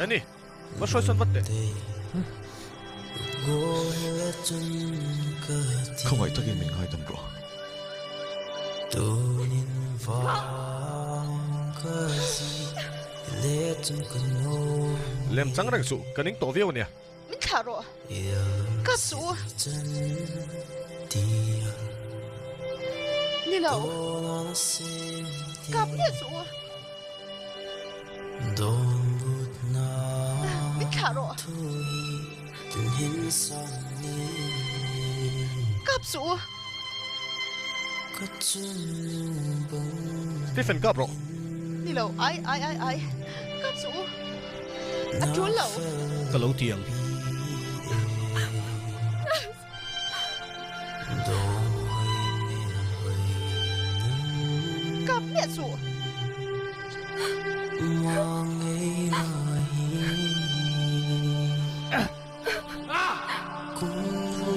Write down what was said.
Annie, va hruai sawn vat teh. Khawngaih takin min ngaidam rawh. Lem chang reng suh, ka ning tawh viau a nia. Min thlah rawh. Ka suh. Ni lo. Kap miah suh. Min thlah rawh. Kap suh. Stephen kap rawh. Ni lo. Ai ai ai ai. Kap suh. A tul lo. Ka lo ti ang.